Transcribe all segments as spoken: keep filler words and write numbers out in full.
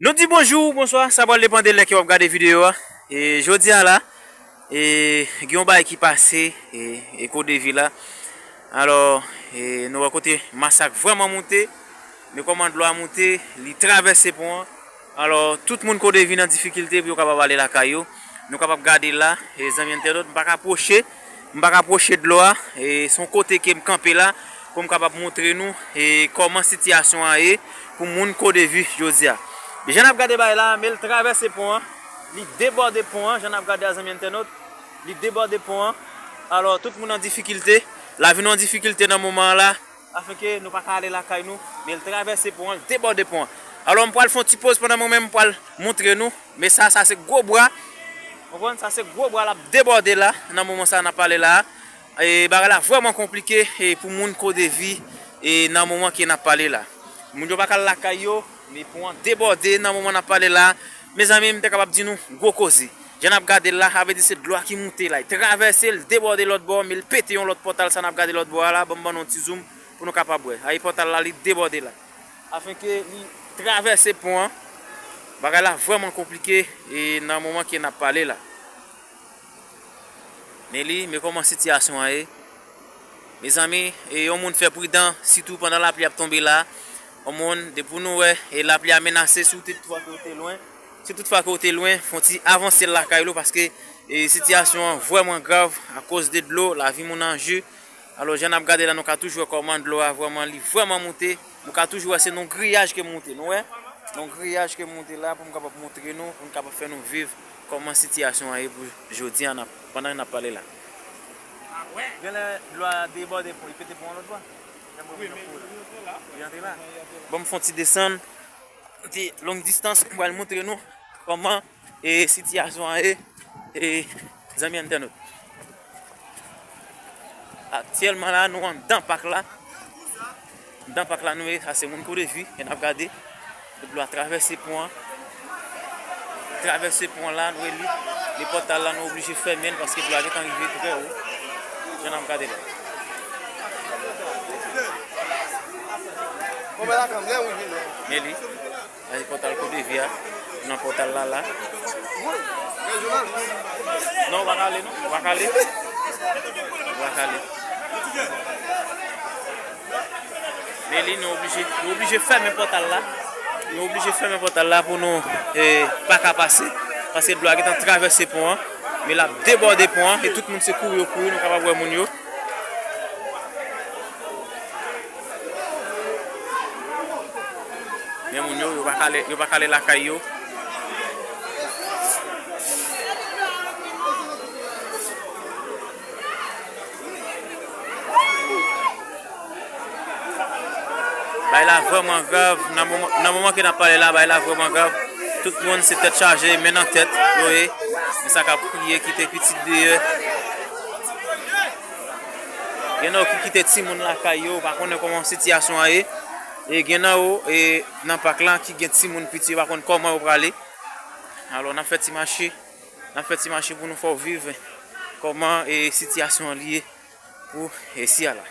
Nou di bonjou, bonswa, sa pral depann de lè ke w ap gade videyo a. E jodi a la, e, gen yon bagay ki pase, e, e Kodevi la. Alò, e, nou wè kote masak vrèman moute, men kòman dlo a moute, li travèse pon an. Alò, tout moun Kodevi nan difikilte pou yo kapab ale lakay yo. Nou kapab gade la, e, zanmi entènot, m pa ka pwoche, m pa ka pwoche dlo a, e, se yon kote ke m kanpe la, pou m kapab montre nou, e, kòman sitiyasyon an ye pou moun Kodevi jodi a. Jan n ap gade bagay la, men l travèse pon an, li debòde pon an, jan n ap gade a zanmi entènot, li debòde pon an. Alò, tout moun an difikilte, lavi nou an difikilte nan moman an la, afenke nou pa ka ale lakay nou, men l travèse pon an, l debòde pon an. Alò, m pral fè yon ti poz pandan mwen menm m pral montre nou, men sa, sa se gwo bra, konprann, sa se gwo bra l ap debòde la, nan moman sa n ap pale la. E, bagay la vrèman konplike, e, pou moun Kodevi, e, nan moman ke n ap pale la. Moun yo pa ka al lakay yo, men pon an debòde nan moman n ap pale la. Mezanmi, m te kapab di nou gwo koze. Jan n ap gade l la, sa vle di se dlo a ki moute la. Li travèse, l debòde lòt bò, men l pete yon lòt pòtal, sa n ap gade lòt bò a la, ban m ban nou yon ti zoom pou nou kapab wè. Ay, pòtal la, li debòde la. Afenke li travèse pon an, bagay la vrèman konplike, e, nan moman ke n ap pale la. Men li, men kòman sitiyasyon an ye. Mezanmi, e yon moun fè pridan, sitou pandan lapli ap tonbe la. Yon moun, depi nou wè, e lapli a menase, si w te, toutfwa ke w te lwen, si toutfwa ke w te lwen, fè yon ti avanse lakay ou, paske, e, sitiyasyon an vrèman grav akoz de dlo, lavi moun an je. Alò, jan n ap gade la, nou ka toujou wè kòman dlo a vrèman, li vrèman moute. Nou ka toujou wè se nan griyaj ke moute, nou wè? Nan griyaj ke moute la pou m kapab montre nou, pou m kapab fè nou viv kòman sitiyasyon an ye pou jodi a, n ap, pandan n ap pale la. Genlè dlo a debòde pon, li pete pon an lòt bò. Li antre la. Bon, m fè yon ti desann, yon ti long distans, m pral montre nou kòman e sitiyasyon an ye, e zanmi entènot. Aktyèlman la, nou anndan pak la. Anndan pak la, nou ye, sa se moun Kodevi, e n ap gade. Dlo a travèse pon an. Travèse pon an la, nou ye li. Li pòtal la, nou oblije fèmen l paske dlo a gentan rive trè wo. Jan n ap gade la. Men li. Sa se pòtal Kodevi a. Nan pòtal la la. Non, ou pa ka ale, non. Ou pa ka ale. Ou pa ka ale. Men li, nou oblije, nou oblije fèmen pòtal la. Nou oblije fèmen pòtal la pou nou, eh, pa ka pase. Paske dlo a gentan travèse pon an. Men l ap debòde pon an. E tout moun se kouri yo kouri. Nou kapab wè moun yo. Men moun yo, yo pa ka ale, yo pa ka ale lakay yo. Bagay la vrèman grav. Nan moman, nan moman ke n ap pale la, bagay la vrèman grav. Tout moun se tèt chaje, men nan tèt yo ye. Men sa k ap kriye, kite pitit deyò. Gen nan yo ki kite timoun lakay yo, pa konnen kòman sitiyasyon an ye. E gen nan yo, e, nan pak la, ki gen timoun piti, yo pa konn kòman yo prale. Alò, n ap fè ti mache, n ap fè ti mache pou nou fè w viv kòman, e, sitiyasyon an li ye pou, e, isi a la.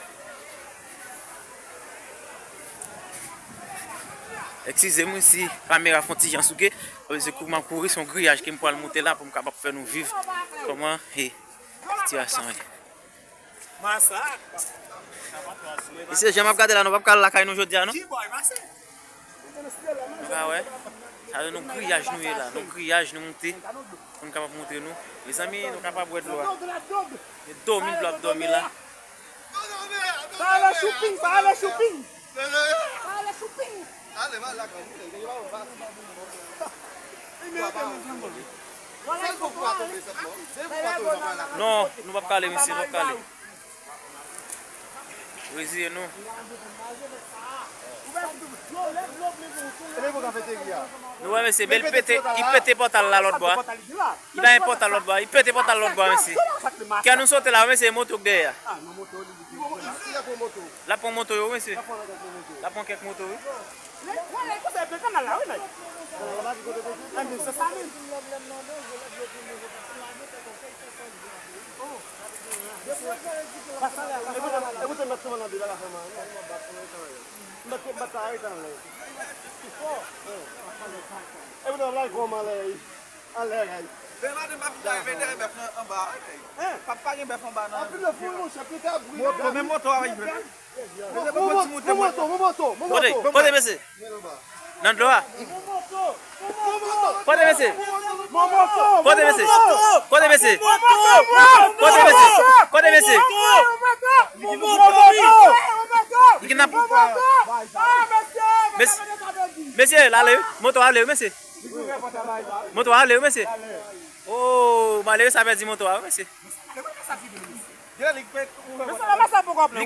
Eskize m wi si kamera fè yon ti jan souke, paske kou m ap kouri, se yon griyaj ke m pral monte la pou m kapab fè nou viv kòman, e, sitiyasyon an ye. Mesye, jan m ap gade la, nou p ap ka al lakay nou jodi a, non? Nou ka wè, sa se nan griyaj nou ye la, nan griyaj nou moute, pou nou kapab montre nou. Mezanmi, nou kapab wè dlo a. Se dòmi dlo ap dòmi la. Pa ale shopping, pa ale shopping. Pa ale shopping. Non, nou p ap ka ale, mesye, nou p ap ka ale. Reziye nou. Nou wè, mesye, men l pete, li pete pòtal la lòt bò a. Li pa gen pòtal lòt bò a. Li pete pòtal lòt bò a, mesye. Kè nou sote la, mesye, e moto k dèyè a. L ap pran moto yo, mesye. L ap pran kèk moto, wi. E poutèt, e poutèt m ap tounen nan de bagay fè mal. M bat, m bat sa arete anlè. E poutèt m ap lage kò m anlè. Anlè, gay. Demen maten, m ap gade, mete bèf nan anba. Hein? Pap pa gen bèf anba nan. Anpil de foul, monchè, pita bri. Moto, men moto a, wi. Mon, mon, mon moto, mon moto, mon moto. Kote, kote mesye? Nan dlo a. Kote mesye? Kote mesye? Kote mesye? Kote mesye? Kote mesye? Li kidnap. Mes-, mesye, l ale wi. Moto ale wi, mesye. Moto ale wi, mesye. Oh, malere sa pèdi moto a wi, mesye. Li ki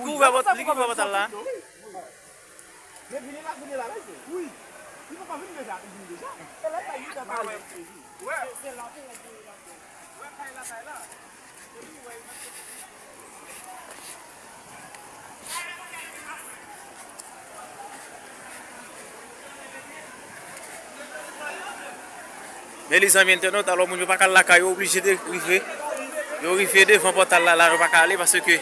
ouvè pòt-, li ki ouvè pòtal la. Men vini la, vini la, mesye. Wi. Li poko vin deja, li vin deja. E lè sa, li ta pale. Wè. Se, se la pou wè, pou wè, pou wè kay la, kay la. Epi, wè, Men li, zanmi entènot, alò moun yo pa ka al lakay yo, oblije de rive. Yo rive devan pòtal la, la yo pa ka ale, paske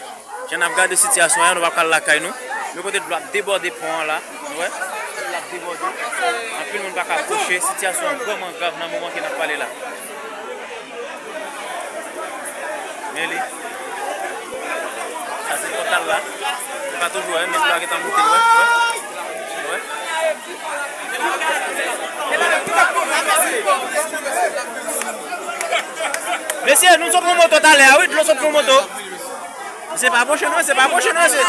jan n ap gade sitiyasyon an, nou pa ka al lakay nou. Men kote dlo ap debòde pon an la, nou wè, dlo ap debòde. Anpil moun pa ka pwoche, sitiyasyon an vrèman grav nan moman ke n ap pale la. Men li. Sa se pòtal la. Li pa toujou wè, men dlo a gentan monte, wè, wè. Wè. Mesye, nou sot nan moto talè a, wi, dlo sot nan moto. Se pa pwoche non, se pa pwoche non, se. Non,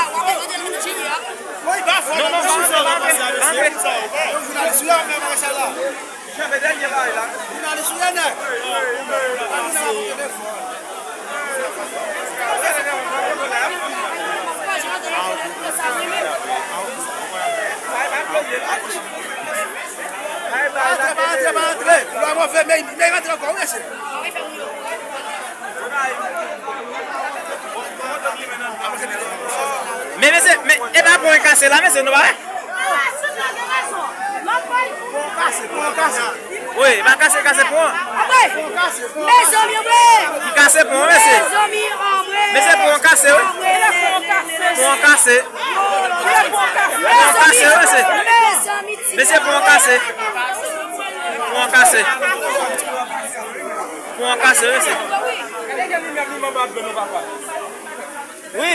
non, pa antre, pa antre, pa antre. Jounalis ou ye, fè mwen sa la. Jounalis ou ye, nèg. Pa antre, pa antre, pa antre. Lwa move, men, men antre ankò, wi, mesye. Men mesye, men e pa pon kase la, mesye, nou pa wè? Pon kase, pon kase. Wi, e pa kase, kase pon. Mezanmi, anmwe. Ki kase pon, mesye? Mezanmi, anmwe. Mesye, pon kase, wi. Pon kase. Pon kase, wi, mesye. Mezanmi, ti. Mesye, pon kase. Pon kase. Pon kase, wi, mesye. Wi.